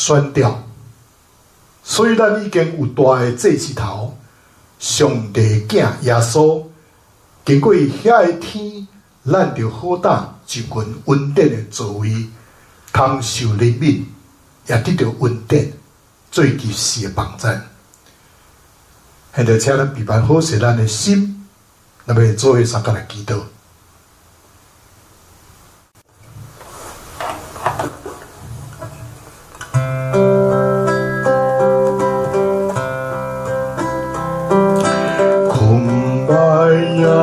宣掉。所以咱已經有大的祭司頭，上帝囝耶穌，經過遐个天，咱就好膽就近恩典的座位，通受憐憫，也得著恩典，做及時的幫贊。現在請咱備辦好勢咱的心，咱欲做伙相共來祈禱。Kumbaya,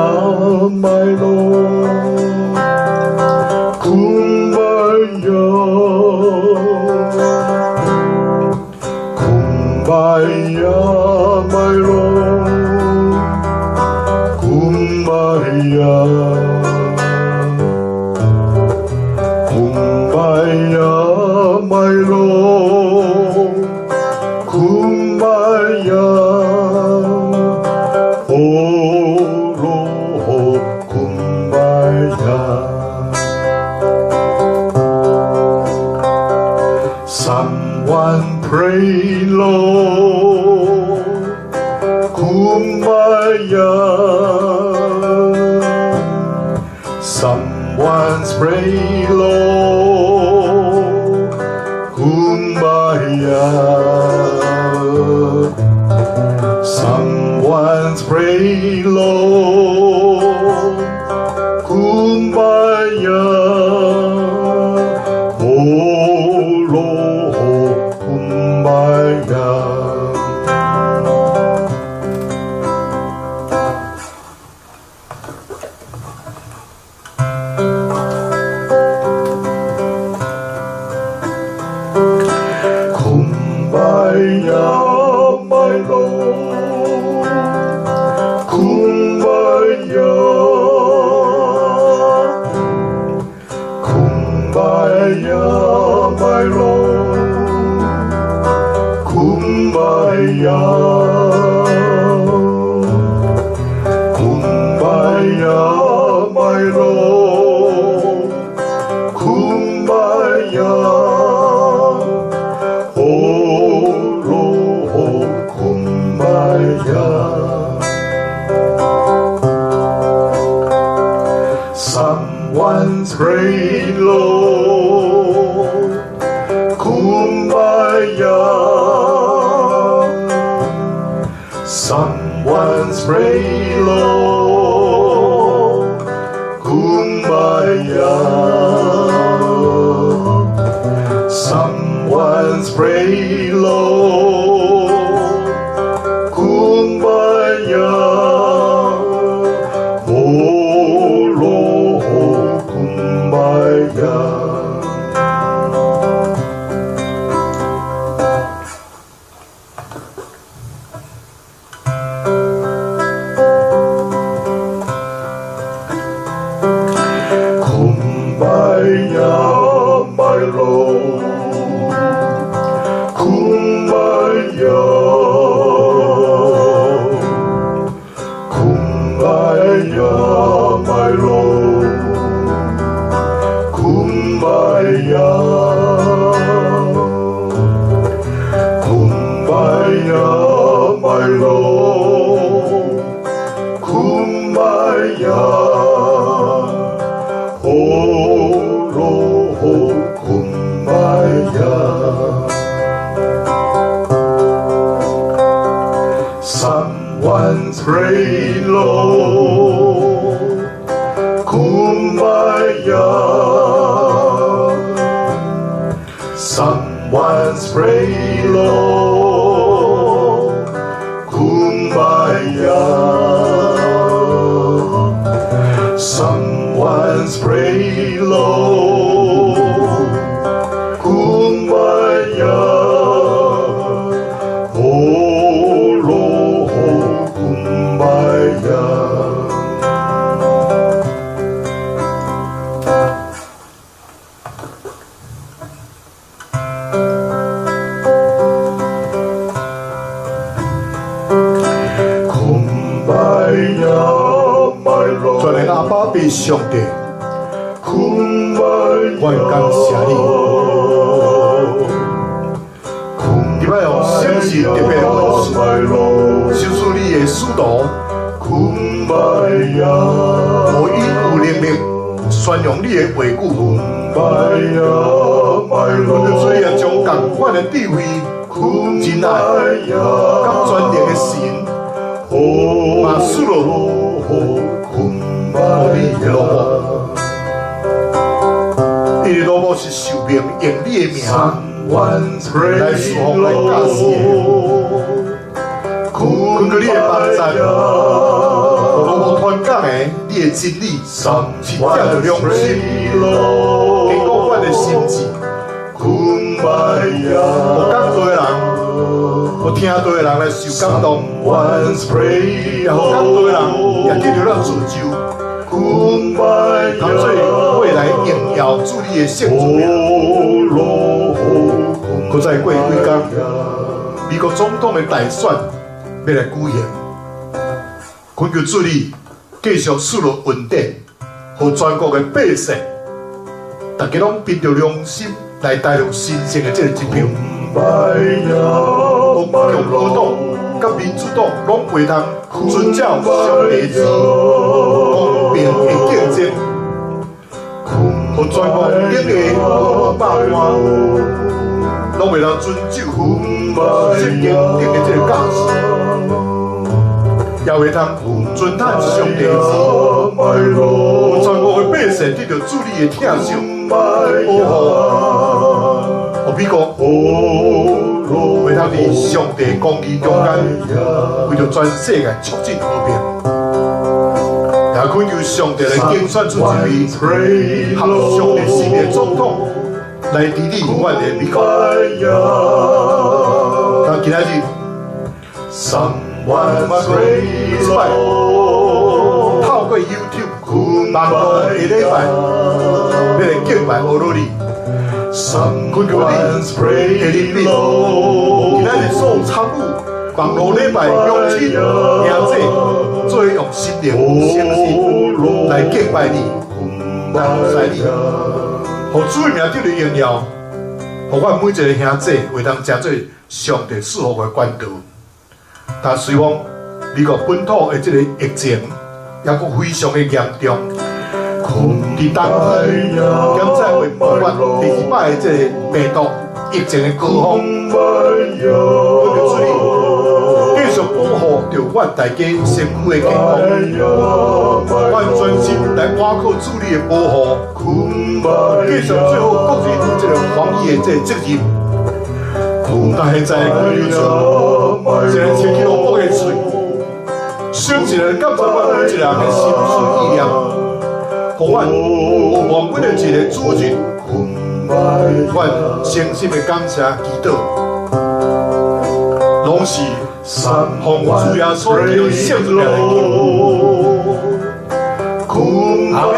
my Lord, Kumbaya, Kumbaya, my Lord, Kumbaya, Kumbaya, my Lord, Kumbaya. Oh Lord, Kumbaya. Someone pray, Lord, Kumbaya. Someone's pray, Lord, Kumbaya. Someone's pray, Lord, Kumbaya. Oh Lord, Kumbaya. Kumbaya, my Lord, Kumbaya, Kumbaya, my Lord, Kumbaya, Kumbaya, my Lord, Kumbaya. Oh Lord, Kumbaya. Someone's pray, Lord, Kumbaya. Someone's pray, Lord, Kumbaya. Someone's pray, Lord, Kumbaya. Oh Lord, Kumbaya. Kumbaya, my Lord, Kumbaya, Kumbaya, my Lord, Kumbaya, Kumbaya, my Lord, Kumbaya. Oh Lord, Kumbaya. Someone's pray, Lord, Kumbaya. Someone's pray, Lord, Kumbaya. Someone's pray, Lord, Kumbaya. Oh Lord, Kumbaya. Kumbaya, my Lord. 全能阿爸父上帝，我感謝你。擺用聖神特別的恩賜，賞賜你的使徒，予𪜶有能力宣揚你的話語。懇求主啊，將仝款的智慧、仁愛、佮全能的神，嘛賜予你的奴僕。因為奴僕是受命用你的名來侍奉、來教示的。懇求你的幫贊，予奴僕傳講的你的真理，是藉著良心，堅固阮的心志，予講道的人，予聽道的人來受感動，也予講道的人也得著了造就，通做伙來榮耀主你的聖子名。閣再過幾工，美國總統的大選欲來舉行，懇求主你繼續賜予恩典，予全國的百姓，逐家攏憑著良心來投予神聖的這個一票。予共和黨佮民主黨攏會當遵照上帝之公平的競爭，予全國頂的百官攏會當遵守聖經頂的這個教示，也會當遵行上帝之，予全國的百姓得著主你的疼惜保護，予美國會當佇上帝公義中間，為著全世界促進和平，也懇求上帝來揀選出一位合上帝心意的總統來治理阮的美國。但今仔日，我這擺透過 YouTube 網路下禮拜欲來敬拜阿羅你，懇求你的憐憫，今仔日所有參與網路禮拜鄉親兄弟，做伙用心靈誠實來敬拜你，來服侍你，予主的名得著榮耀，予阮每一個兄弟會當成做上帝賜福的管道。但雖罔美國本土的這個疫情，猶閣非常的嚴重，佇當天檢測會爆發第二擺的這個病毒疫情的高峰，懇求主你繼續保護著阮大家身軀的健康，阮專心來倚靠主你的保護，繼續做好個人這個防疫的這個責任。但現在懇求主，一個清氣蘿蔔的喙，省一個感謝阮每一個人的心思意念，予阮有完美的一個主日，阮誠心的感謝祈禱，攏是奉主耶穌基督聖名來求。阿們。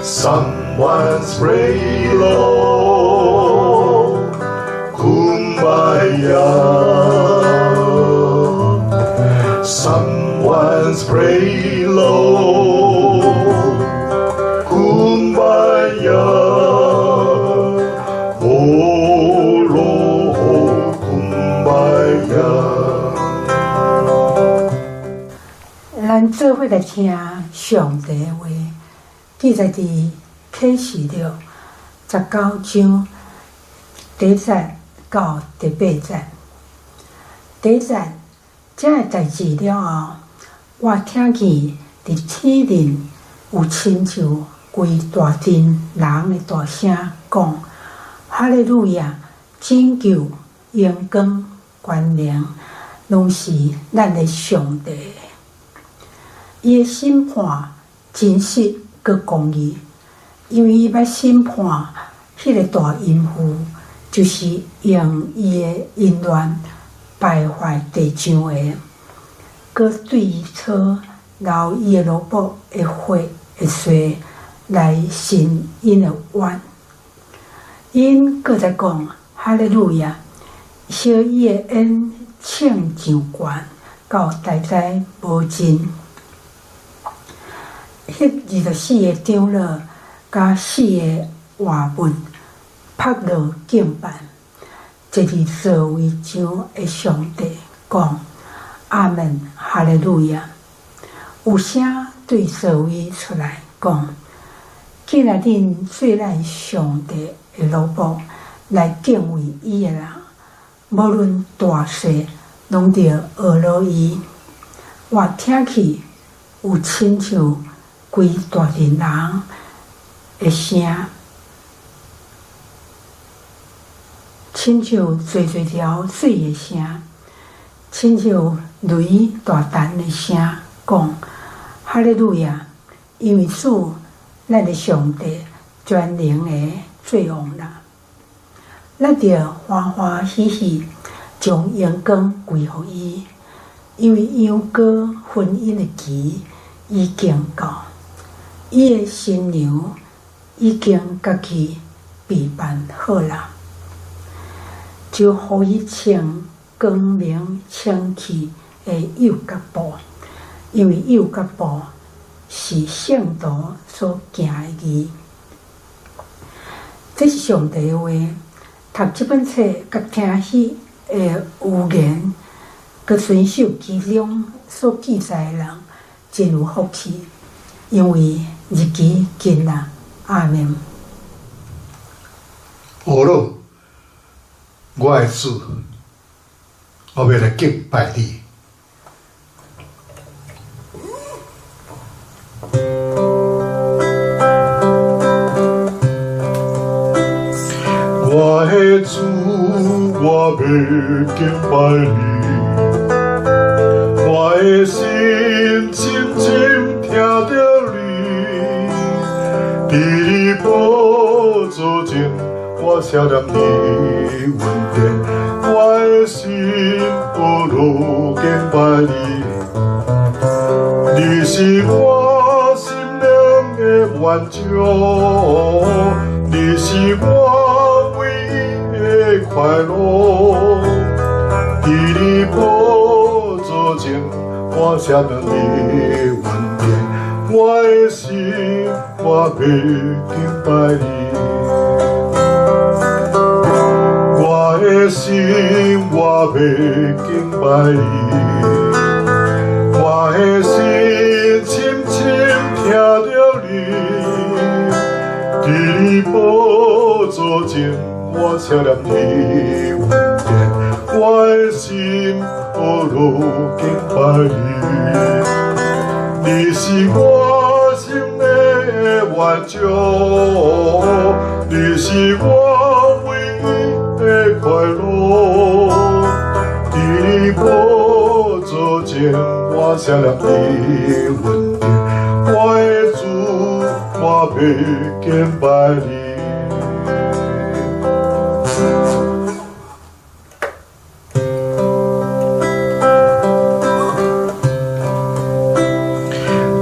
Someone's pray Lord, Kumbaya. Someone's pray Lord, Kumbaya. Oh Lord, Kumbaya. 咱做伙來聽上帝的話，記載佇啟示錄19章第一節到第八節。第一節，這个代誌了後，我聽見佇天頂有親像規大陣人的大聲講：哈利路亞！拯救、榮光、權能，攏是咱的上帝。伊的審判真實閣公義，因為伊欲審判彼个大淫婦，就是用伊的淫亂敗壞地上的，閣對伊操流伊的奴僕的血的稅來伸𪜶的冤。𪜶閣再講：哈利路亞！燒伊的煙衝上懸，到代代無盡。彼24個長老佮四个活物，拍落敬拜，坐佇座位上的上帝講：阿門，哈利路亞。有聲對座位出來講：既然恁做咱上帝的奴僕來敬畏伊的人，無論大細，攏著學落伊。我聽去有親像規大陣人的聲，親像濟濟條水的聲，親像雷大彈的聲，講：哈利路亞！因為主咱的上帝全能的做王啦！咱著歡歡喜喜將榮光歸予伊，因為羊羔婚姻的期已經到，伊的新娘已經家己備辦好啦，就予伊穿光明清氣的幼甲布，因為幼甲布是聖徒所行的義。這是上帝的話。讀這本冊，佮聽彼个預言，佮遵守其中所記載的人，真有福氣，因為日期近啦。阿門。呵咾，我的主，我欲來敬拜你。我的主，我欲敬拜你，我的心深深疼著你，佇你寶座前，我思念你恩典，我的心呵咾敬拜你，你是我生命的源泉，你是我唯一的快樂，佇你寶座前，我思念你恩典，我的心我欲敬拜你，我的心我欲敬拜你，我的心深深疼著你，佇你寶座前，我思念你恩典，我的心呵咾敬拜你，你是我生命的源泉，你是我唯一的快樂，佇你寶座前，我思念你恩典，我的主，我欲敬拜你。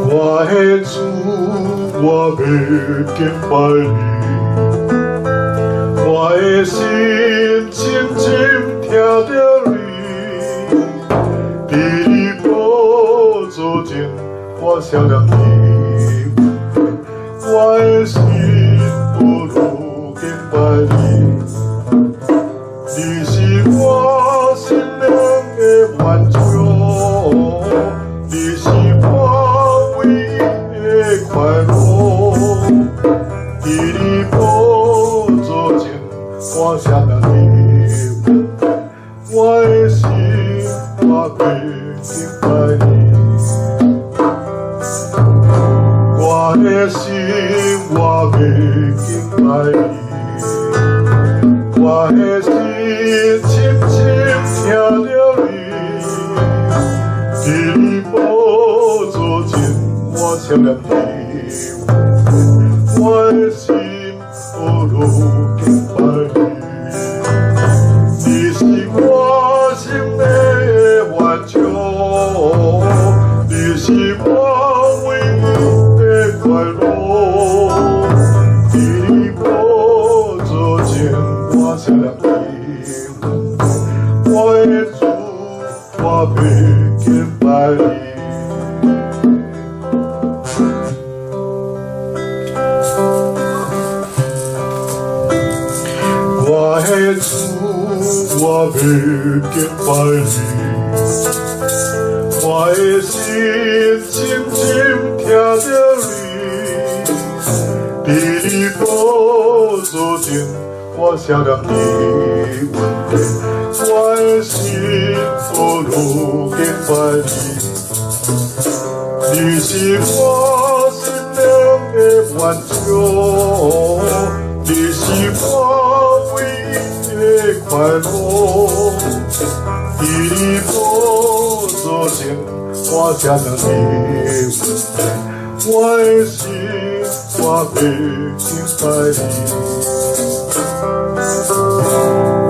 我的主，我欲敬拜你，我的心深深疼著你，佇你寶座前，我思念你恩典，我的心呵咾敬拜你，你是我生命的源泉，你是我唯一的快樂，佇你寶座前，我思念你恩典，我的心我欲敬拜你，我的心我欲敬拜你，我的心深深疼著你，佇你寶座前，我思念你恩典，我的心呵咾敬拜你，你是我生命的源泉，你是我唯一的快樂，佇你寶座前，我思念你恩典，我的主，我欲敬拜你。我欲敬拜你，我的心深深疼著你，佇你寶座前，我想念你恩典，我的心呵咾敬拜你，你是我心靈的援助，你是我唯一的快樂。佇你寶座前，我想念你恩典，我的心我欲敬拜你。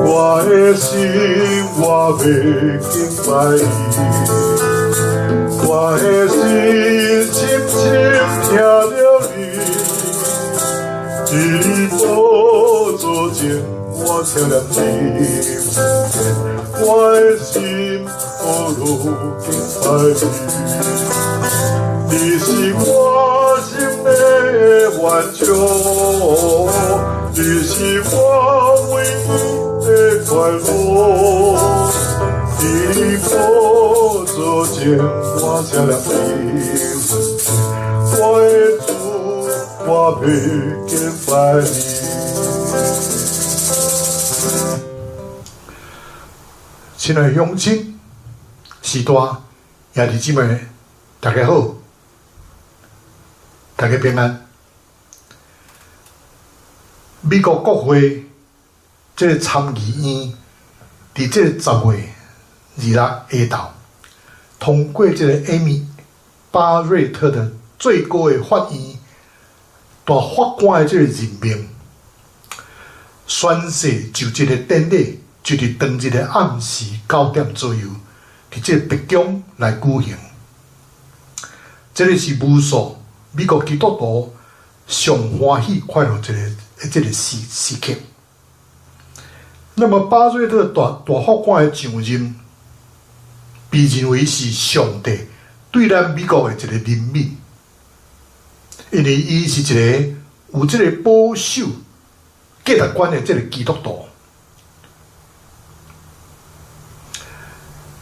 我的心我欲敬拜你，我的心深深疼著你，佇你寶座前，我想念你恩典，我的心呵咾敬拜你，你是我心的援助，你是我唯一的快樂。佇你寶座前，我想念你恩典，我的主，我欲敬拜你。親愛的鄉親、序大、兄弟姊妹，大家好，大家平安。美國國會這个參議院佇這个10月26下晝通過這个艾米巴瑞特的最高的法院大法官的這个任命，宣誓就職的典禮，就佇當日的暗時9點左右，佇這个白宮來舉行。這个是無數美國基督徒上歡喜快樂一个這个時刻。那麼巴瑞特大法官的上任，被認為是上帝對咱美國的一個憐憫，因為伊是一個有這個保守價值觀的這個基督徒，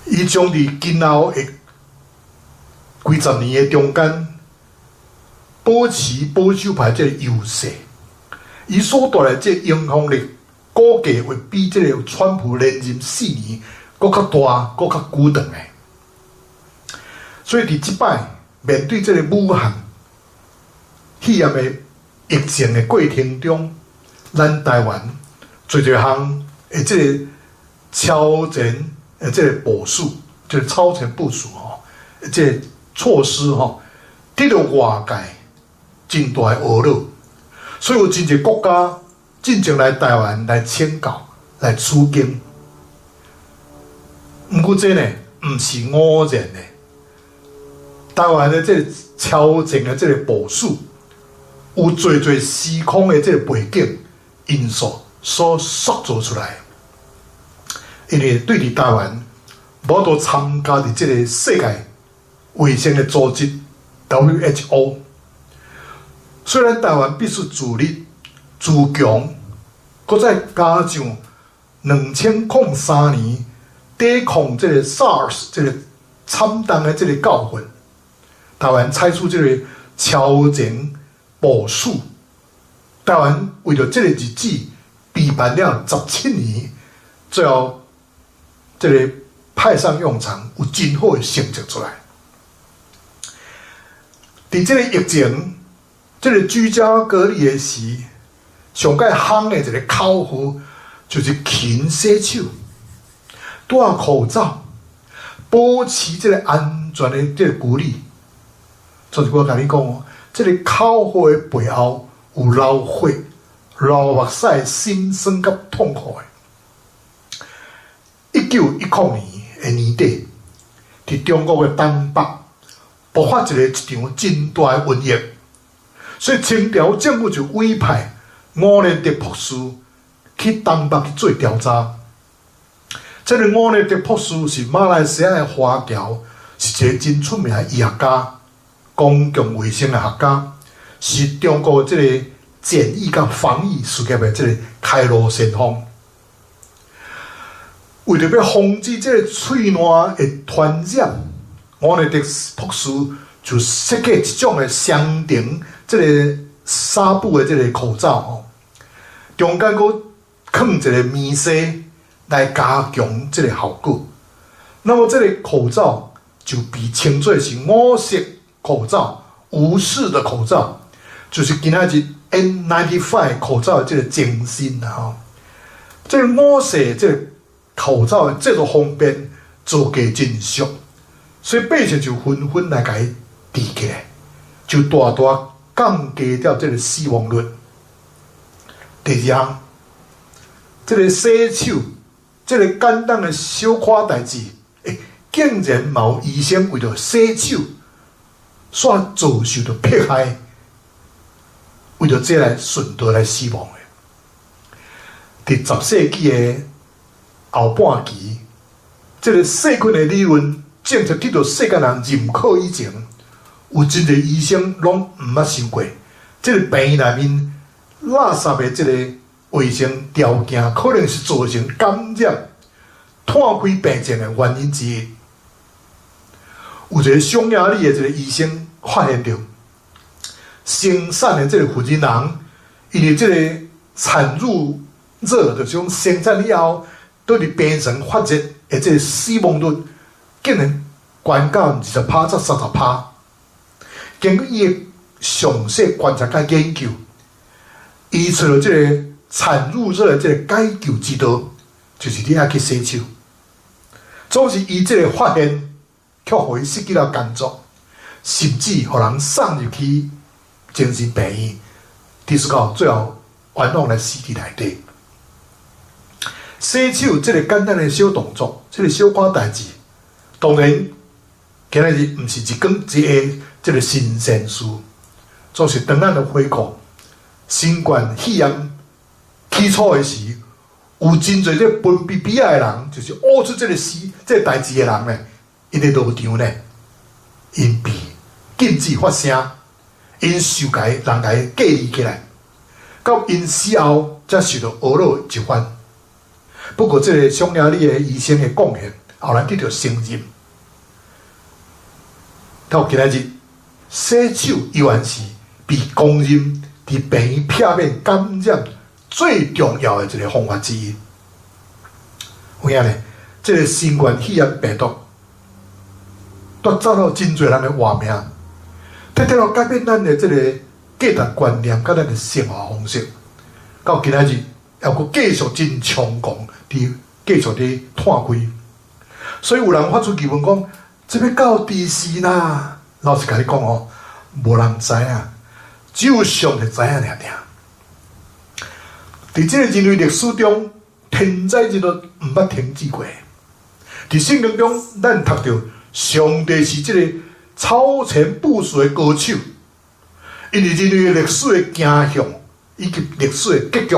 伊將佇今後的幾十年的中間，保持保守派這個優勢，伊所帶來這個影響力，估計會比這個川普連任4年閣較大、閣較久長的。所以佇這擺面對這個武漢肺炎的疫情的過程中，咱台灣濟濟項的這個超前的這個部署，就是超前部署吼，這個措施吼，得到外界真大的呵咾，所以有真濟國家進前來台灣來請教、來取經。毋過這呢，毋是偶然的。台灣的這個超前的這個部署，有濟濟時空的這個背景因素所塑造出來。因為對佇台灣無法度參加佇這個世界衛生的組織 WHO，雖然台灣必須自立自強，閣再加上2003年抵抗這個 SARS 這個慘重的這個教訓，台灣採取這個超前部署，台灣為著這個日子備辦了17年，最後這個派上用場，有真好的成績出來。佇這個疫情、這個居家隔離的時，上蓋夯的一個口號就是勤洗手、戴口罩、保持這個安全的這個距離。所以我共你講哦，這個口號的背後有流血、流目屎、心酸佮痛苦的。1910年的年底，佇中國的東北爆發一場真大的瘟疫，所以清朝政府就委派伍連德博士去東北去做調查。這個伍連德博士是馬來西亞的華僑，是一個真出名的醫學家、公共衛生的學家，是中國這個檢疫佮防疫事業的這個開路先鋒。為著欲防止這个喙瀾會傳染，吳內德博士就設計一種的雙層這个紗布的這个口罩吼，中間閣囥一个棉紗來加強這个效果。那麼這个口罩就被稱做是五色口罩、無色的口罩，就是今仔日 N95 口罩的這个前身啦吼。這个五色這个口罩的製作方便，造價真俗，所以百姓就紛紛來共伊戴起來，就大大降低掉這个死亡率。第二項，這个洗手，這个簡單的小可代誌，竟然嘛有醫生為著洗手，煞遭受著迫害，為著這來順道來死亡的。佇10世紀的後半期，這个細菌的理論正式得到世界人認可以前，有真濟醫生攏毋捌想過，這个病院內面垃圾的這个衛生條件，可能是造成感染、湠開病症的原因之一。有一个匈牙利的一个醫生發現著，生產的這个婦人人，因為這个產褥熱，就是講生產以後，佇佇病床發熱的這个死亡率，竟然懸到20%至30%。經過伊的詳細觀察佮研究，伊揣著這个產褥熱的這个解救之道，就是你愛去洗手。總是伊這个發現，卻予伊失去了工作，甚至予人送入去精神病院，直到最後冤枉來死佇內底。洗手這个簡單的小動作，這个小可代誌，當然今仔日毋是一光一下這个新鮮事，總是當咱來回顧新冠肺炎起初的時，有真濟這歕鼻鼻仔的人，就是挖出這个事、這个代誌的人呢，𪜶佇路場呢，𪜶被禁止發聲，𪜶受共人共隔離起來，到𪜶死後才受著呵咾一番。不過，這个匈牙利的醫生的貢獻，後來得著承認。到今仔日，洗手依然是被公認佇病院避免感染最重要的一个方法之一。有影呢？這个新冠肺炎病毒奪走了真濟人的活命，徹底改變咱的這个價值觀念，佮咱的生活方式。到今仔日，猶閣繼續真猖狂，佇繼續佇湠開。所以有人發出疑問講：這欲到佇時啦？老實共你講哦，無人知影，只有上帝知影爾爾。佇這个人類歷史中，天災人禍毋捌停止過。佇聖經中，咱讀著上帝是這个超前部署的高手，因為人類的歷史的走向以及歷史的結局，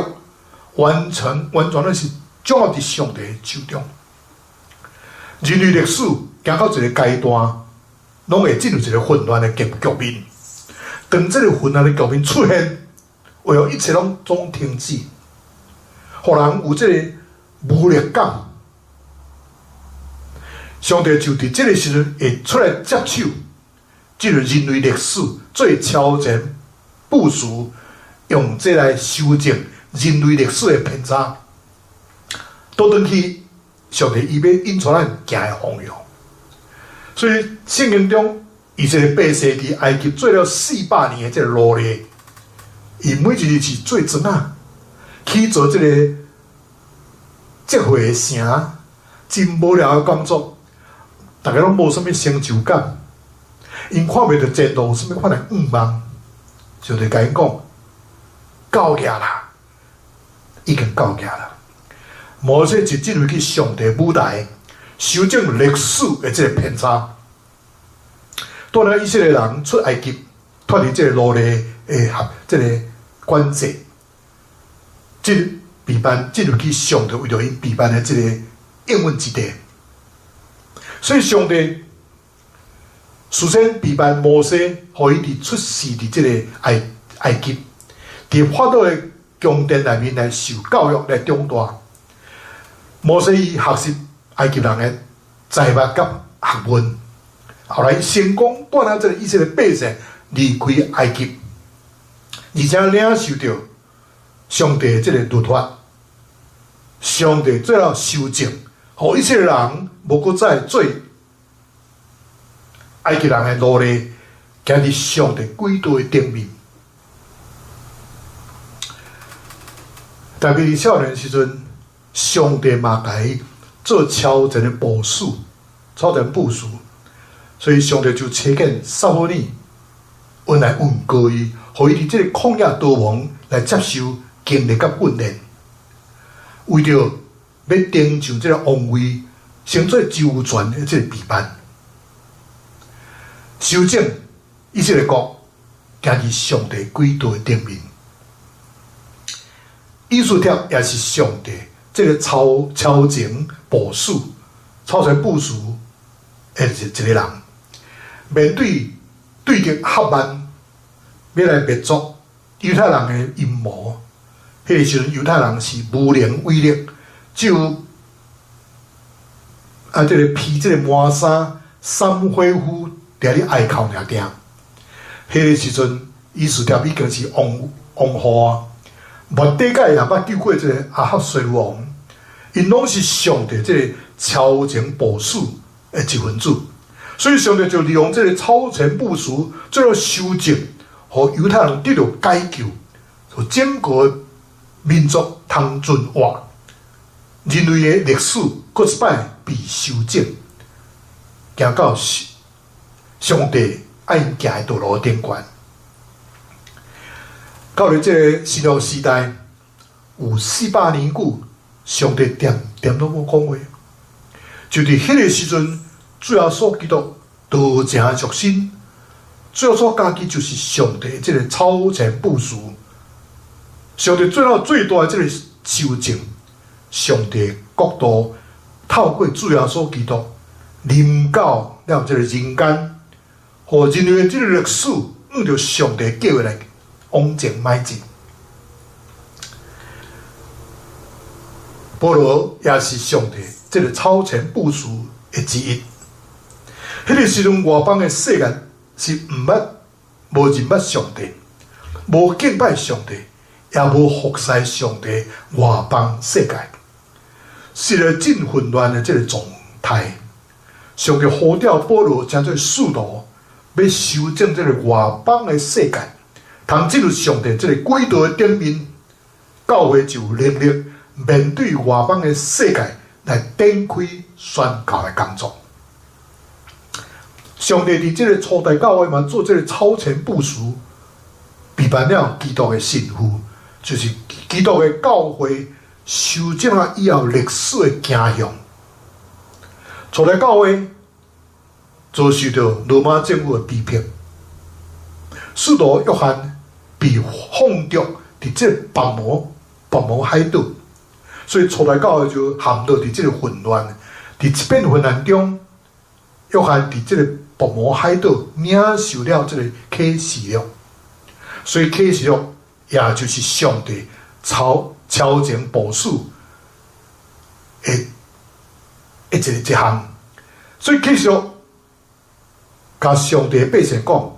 完全完全攏是掌握佇上帝的手中。人類歷史行到一个階段，攏會進入一个混亂的局面。當這个混亂的局面出現，為何一切攏總停止，予人有這个無力感。上帝就佇這个時陣會出來接手，進入人類歷史做超前部署，用這來修正人類歷史的偏差。倒轉去，上帝伊欲引帶咱行的方向。所以聖經中，以色列百姓佇埃及做了400年的這个奴隸，伊每一日是做磚仔，去做這个積貨的城，真無聊的工作，逐家攏無啥物成就感，𪜶看袂著前途有啥物款的願望，上帝共𪜶講，夠額啦，已經夠額啦。摩西就進入去上帝舞台，修正歷史的這个偏差。當了以色列人出埃及，脫離這个奴隸的合這个管制，進備辦進入去上帝為著𪜶備辦的這个應允之地。所以上帝事先備辦摩西，予伊佇出世佇這个埃及，佇法老的宮殿內面來受教育，來長大。摩西伊學習埃及人的財物佮學問，後來成功帶領這个以色列百姓離開埃及，而且領受著上帝這个律法，上帝最後修正，予以色列人無閣再做埃及人的奴隸，行佇上帝軌道的頂面。大衛佇少年時陣，上帝嘛共伊做超前的部署，超前部署，所以上帝就差遣撒母耳來恩膏伊，予伊佇這个曠野逃亡來接受經歷佮訓練，為著欲登上這个王位，先做周全的這个備辦，修正以色列國，行佇上帝軌道的頂面。以斯帖也是上帝這个超前部署、超前部署的一個人，面對對敵哈曼欲來滅族猶太人的陰謀，彼个時陣猶太人是無能為力，只有這个披這个麻衫、衫火夫佇咧哀哭爾定。彼个時陣，以斯帖已經是王后啊。末底改也捌救過這个亞哈隨魯王，𪜶攏是上帝這个超前部署的一份子，所以上帝就利用這个超前部署做了修正，予猶太人得到解救，予整個民族通存活，人類的歷史閣一擺被修正，行到上帝愛𪜶行的道路頂懸。到了這个新約時代，有400年久，上帝恬恬攏無講話。就佇彼个時陣，主耶穌基督道成肉身，主耶穌家己就是上帝這个超前部署，上帝最後最大的這个修正，上帝國度透過主耶穌基督臨到了這个人間，予人類的這个歷史按著上帝計劃來往前邁進。保羅也是上帝這个超前部署的之一。彼个時陣，外邦的世界是毋捌、無認捌上帝，無敬拜上帝，也無服侍上帝。外邦世界是个真混亂的這个狀態。上帝呼召保羅成做使徒，欲修正這个外邦的世界。通進入上帝這个軌道的頂面，教會就有能力面對外邦的世界來展開宣教的工作。上帝佇這个初代教會嘛做這个超前部署，備辦了基督的新婦，就是基督的教會修正了以後歷史的走向。初代教會遭受著羅馬政府的逼迫，使徒約翰被放逐佇這个拔摩海島，所以初代教會就陷落佇這个混亂，佇一片混亂中，約翰佇這个拔摩海島領受了這个啟示錄，所以啟示錄也就是上帝超前部署的一項，所以啟示錄共上帝百姓講，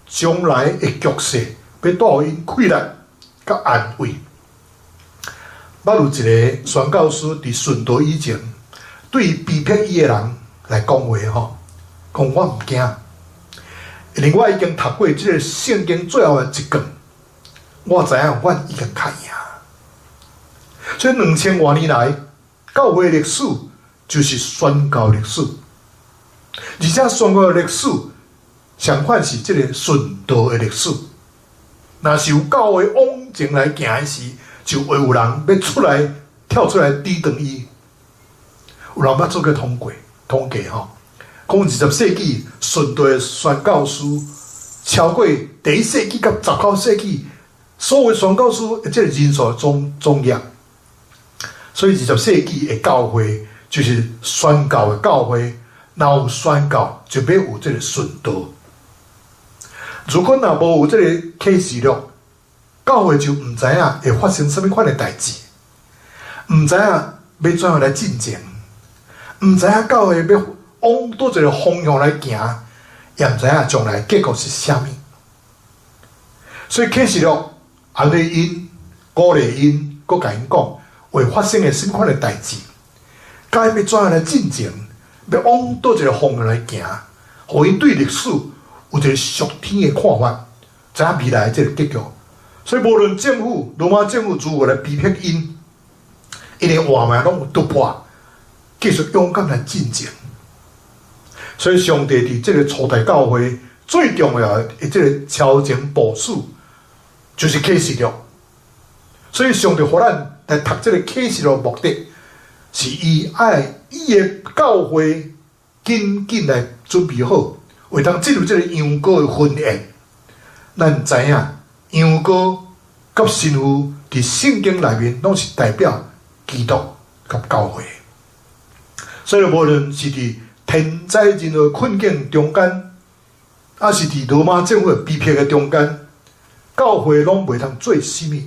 將來的局勢欲帶予𪜶氣力佮安慰。捌有一个宣教師佇殉道以前，對逼迫伊的人來講話吼，講我毋驚，因為我已經讀過這个聖經最後的一卷，我知影阮已經較贏。所以2000外年來，教會歷史就是宣教歷史，而且宣教歷史相反是這个殉道的歷史。若是有教會往前來行的時，就會有人欲出來跳出來抵擋伊。有人捌做過統計吼，講20世紀殉道的宣教師超過第一世紀佮19世紀所有宣教師的這个人數總額。所以20世紀的教會就是宣教的教會，若有宣教，就欲有這个殉道。如果若無有這个啟示錄，教會就毋知影會發生啥物款的代誌，毋知影欲怎樣來進前，毋知影教會欲往佗一个方向來行，也毋知影將來結果是啥物。所以啟示錄安慰𪜶、鼓勵𪜶，閣共𪜶講會發生的啥物款的代誌，教會欲怎樣來進前，欲往佗一个方向來行，予𪜶對歷史有一个屬天的看法，知影未來這个結局。所以無論政府、羅馬政府如何來逼迫𪜶，𪜶的活命攏有突破，繼續勇敢來進前。所以上帝佇這个初代教會最重要的這个超前部署，就是啟示錄。所以上帝予咱來讀這个啟示錄目的，是伊愛伊的教會緊緊來準備好，會當進入這个羊羔的婚宴。咱知影羊羔佮新婦佇聖經內面攏是代表基督佮教會。所以無論是佇天災人禍困境中間，抑是佇羅馬政府的逼迫的中間，教會攏袂通做啥物。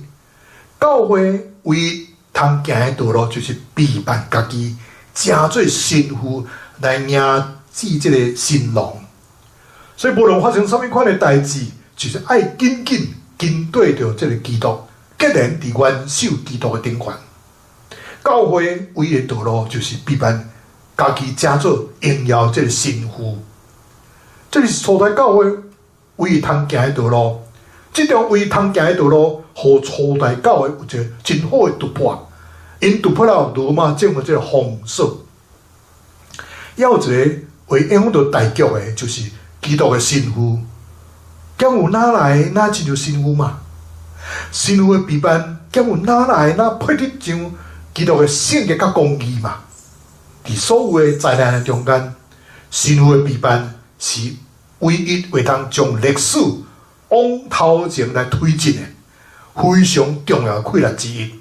教會唯一通行的道路，就是備辦家己，成做新婦來迎接這个新郎。所以無論發生啥物款的代誌，就是愛緊緊跟綴著這个基督，結連佇元首基督的頂懸。教會唯一的道路，就是備辦家己成做榮耀這个新婦。這是初代教會唯一通行的道路。這條唯一通行的道路，予初代教會有一个真好的突破。𪜶突破了羅馬政府這个封鎖。猶有一个會影響著大局的，就是基督的新婦。敢有哪來若親像新婦嘛？新婦的備辦，敢有哪來若配得上基督的聖潔佮公義嘛？佇所有的災難的中間，新婦的備辦是唯一會當將歷史往頭前來推進的非常重要的氣力之一。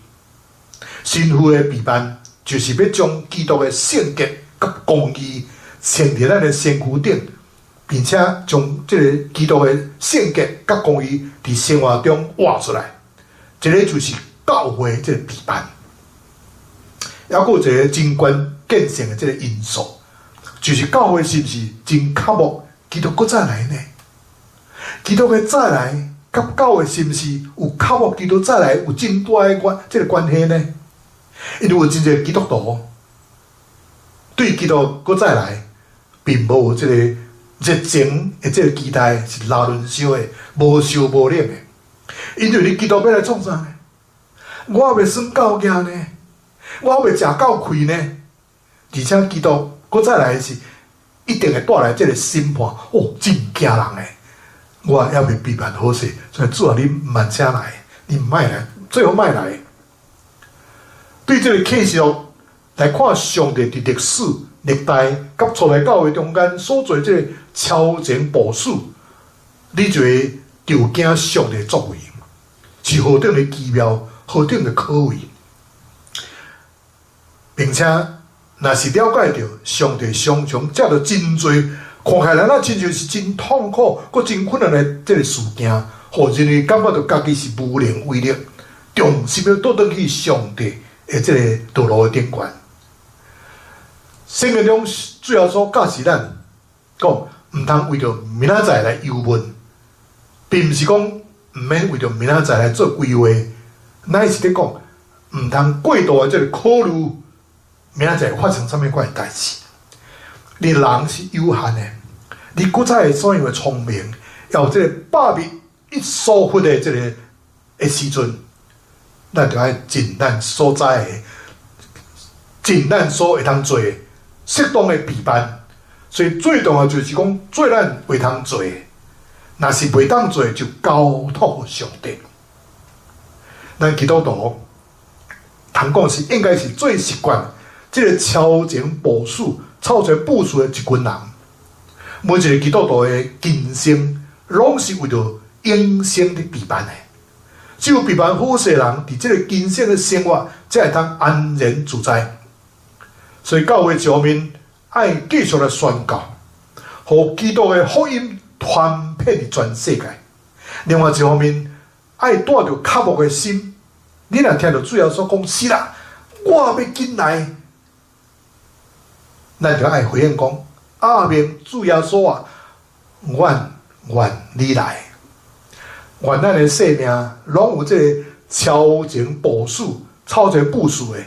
新婦的備辦就是欲將基督的聖潔佮公義穿佇咱的身軀頂，並且將這个基督的聖潔佮公義佇生活中活出來。這个就是教會這个備辦。猶閣有一个真關鍵性的這个因素，就是教會是毋是真渴慕基督閣再來呢？基督的再來，佮教會是毋是有渴慕基督再來有真大的關這个關係呢？因為有真濟基督徒對基督閣再來，並無這个熱情的這个期待，是焦輪燒的，無燒無冷的。因為你基督欲來創啥呢？我猶未耍夠額呢，我猶未食夠氣呢。而且基督閣再來是一定會帶來這个審判，哦，真驚人的。我猶未備辦好勢，所以主啊，你毋免請來，你毋愛來，最好莫來。對這个啟示錄來看，上帝佇歷史歷代佮初代教會中間所做這个超前部署，你就會著驚上帝作為是何等的奇妙，何等的可畏，並且若是了解著上帝常常藉著真濟看起來若親像是真痛苦、閣真困難的這个事件，予人類感覺著家己是無能為力，重新欲倒轉去上帝的這个道路的頂懸。聖經中主耶穌教示咱講，毋通為著明仔載來憂悶，並毋是講毋免為著明仔載來做規劃，乃是咧講毋通過度的這个考慮明仔載發生啥物款的代誌。你人是有限的，你古早的所有的聰明，猶有這个百密一疏忽的這个的時陣，咱就愛盡咱所知的，盡咱所會通做的，適當的備辦。所以最重要就是講，做咱會通做的，若是袂當做，就交託予上帝。咱基督徒通講是應該是最習慣這个超前部署、超前部署的一群人。每一个基督徒的今生，攏是為著永生佇備辦的。只有備辦好勢人，佇這个今生的生活，才會通安然自在。所以教會一方面愛繼續來宣告，予基督的福音傳遍佇全世界；另外一方面，愛帶著渴慕的心。你若聽著主耶穌講是啦，我欲緊來。咱就愛回應講：阿們，主耶穌啊，願願你來，願咱的生命攏有這个超前部署、超前部署的，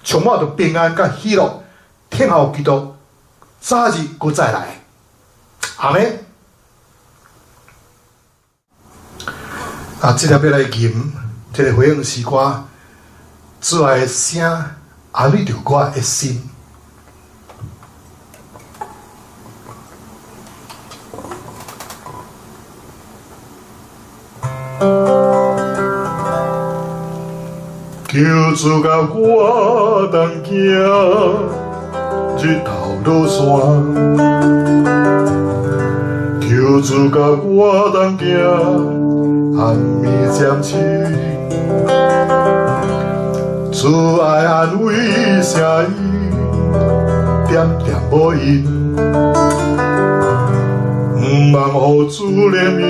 充滿著平安佮喜樂，聽候基督早日閣再來。阿們。啊，這粒欲來吟這个回應詩歌，主愛的聲安慰著我的心。求主佮我同行，日头落山。求主佮我同行，暗暝渐深。主爱安慰声音，点点无闲。毋茫予主怜悯，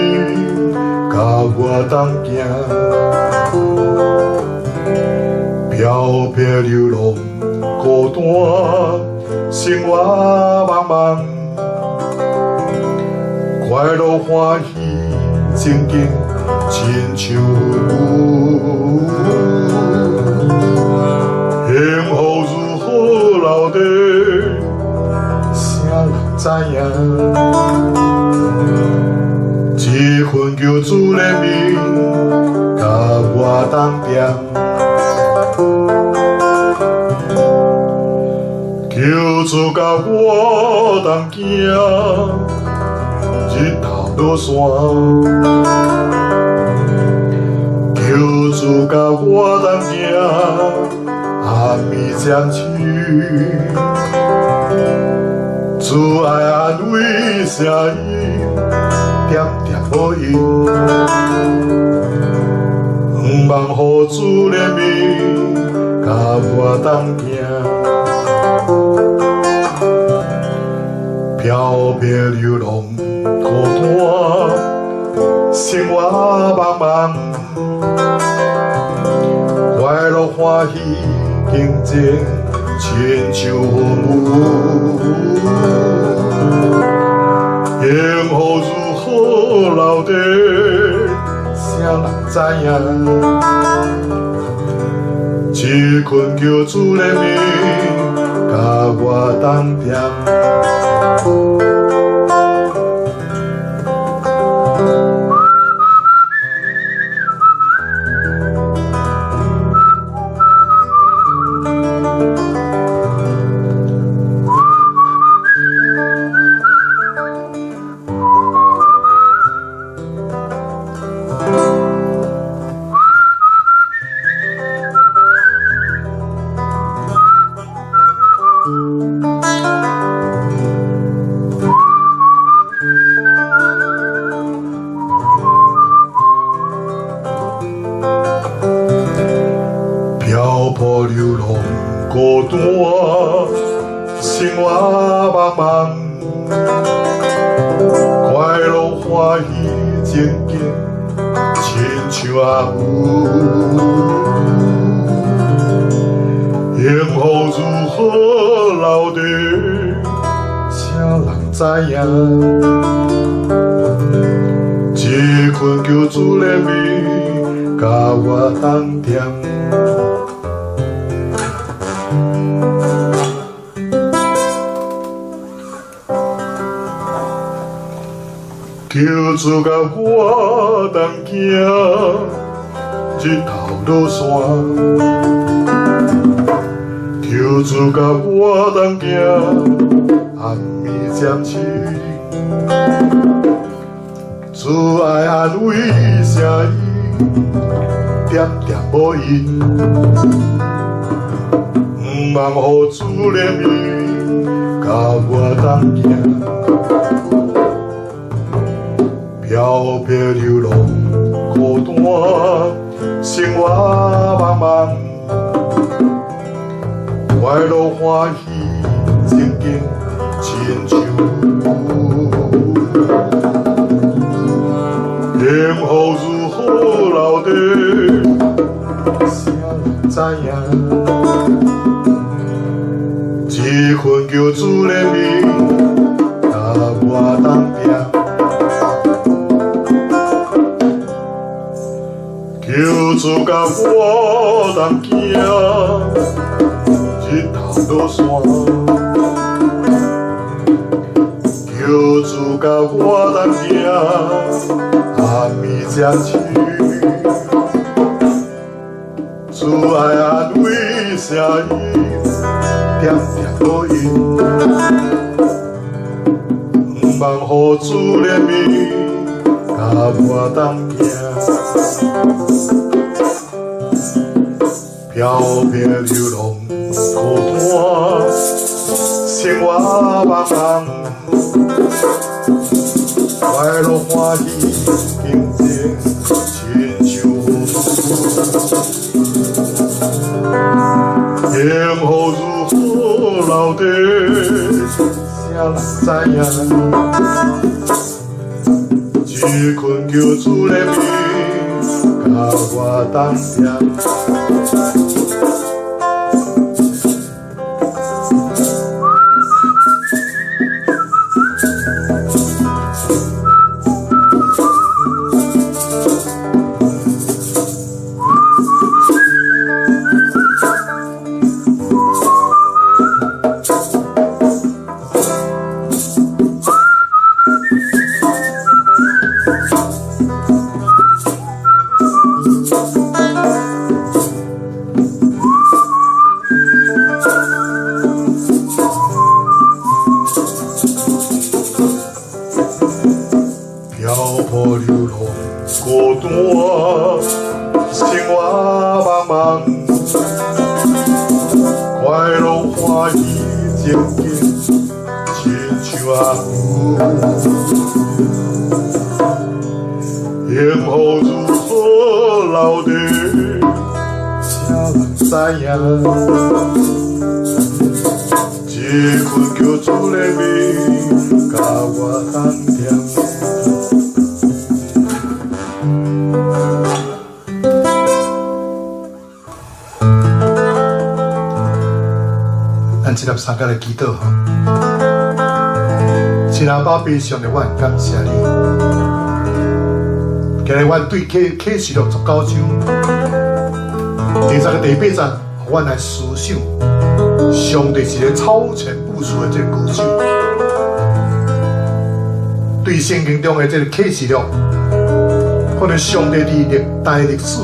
佮我同行。飘泊流浪孤单，生活茫茫，快乐欢喜情景亲像云，幸福如何留低，啥人知影？这份求主怜悯，佮我同踮。求主佮我同行，日头落山。求主佮我同行，暗暝渐深。主爱安慰声音，点点无闲。毋茫予主怜悯，佮我同行。飘泊流浪孤单，生活茫茫，快乐欢喜情景亲像云，幸福如何留低，啥人知影？这困求主怜悯，佮我同踮。漂泊流浪孤单，生活茫茫，快乐欢喜情景亲像阿母，幸福如何留低，啥人知影？这困求主怜悯，佮我同踮。求主佮我同行，日头落山。求主佮我同行，暗暝渐深。主爱安慰声音，点点无闲。毋茫予主怜悯，佮我同行。飘泊流浪孤单，生活茫茫，快乐欢喜情景亲像云，幸福如何留低，啥人知影？懇求主憐憫，佮我同行。求主佮我同行，日头落山。求主佮我同行，暗暝渐深。主爱安慰声音，点点落音。毋茫予主怜悯，佮我同行。飘泊流浪孤单，生活茫茫，快乐欢喜平静，亲像雨。幸福如何留低，谁人知影？只恳求主怜悯，佮我同行。漂泊流浪孤单，生活茫茫，快乐欢喜情景，亲像阿牛。幸福如何留低，谁人知影？只恳求主怜悯，佮我同行。咱这粒三个来祈祷吼，亲爱爸爸上帝，我感谢你。今日阮对启示录19章第10个第8节，予阮来思想，上帝是个超前部署的这个高手。对圣经中的这个启示录，可能上帝伫历代历史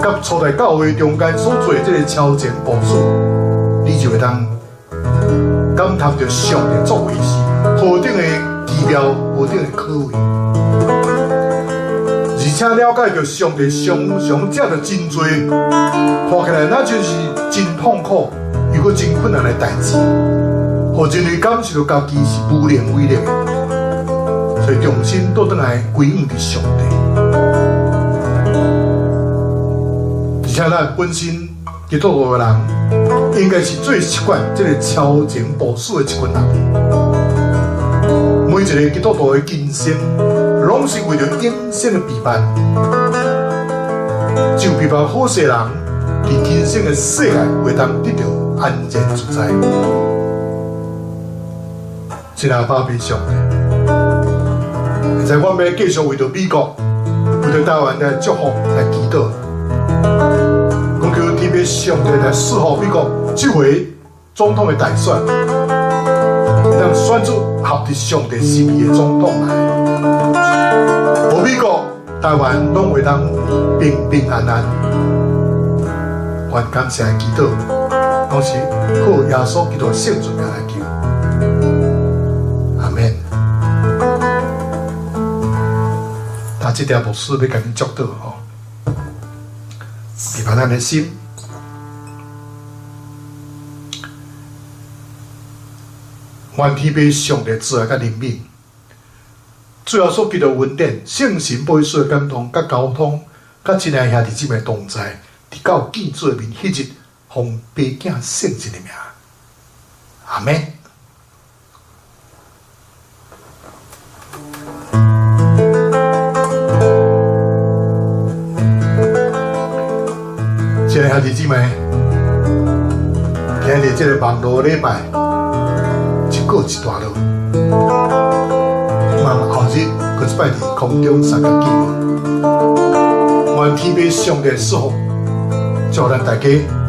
佮初代教会中间所做的这个超前部署，你就会当感叹著上帝作为是何等的奇妙，何等的可畏，而且了解著上帝常常藉著真济，看起来若就是真痛苦，又阁真困难的代志，予人类感受到家己是无能为力的，所以重新倒转来归向伫上帝。而且咱本身基督徒的人，应该是最习惯这个超前部署的一群人。每一个基督徒的今生，拢是为著永生的备办。只有备办好势人，伫今生的世界会当得著安然自在。亲爱的爸爸上帝，现在阮欲继续为著美国、为著台湾来祝福、来祈祷。恳求天父上帝来赐福美国这回总统的大选，让选出合伫上帝心意的总统来，予美国、台湾拢会当平平安安。愿感谢祈祷，拢是靠耶稣基督的圣名来求。阿们。但这条牧师欲共恁祝祷吼，预备咱的心。愿天父上帝慈爱佮怜悯，主耶稣基督恩典、圣神保惠师的感动、佮交通、佮亲爱兄弟姊妹同在，直到见主的面彼日，奉爸囝圣神的名，阿们。亲爱兄弟姊妹，今日这這个網路禮拜一告一段落，望後日閣一擺佇空中相共見面。願天父上帝賜福，祝咱大家。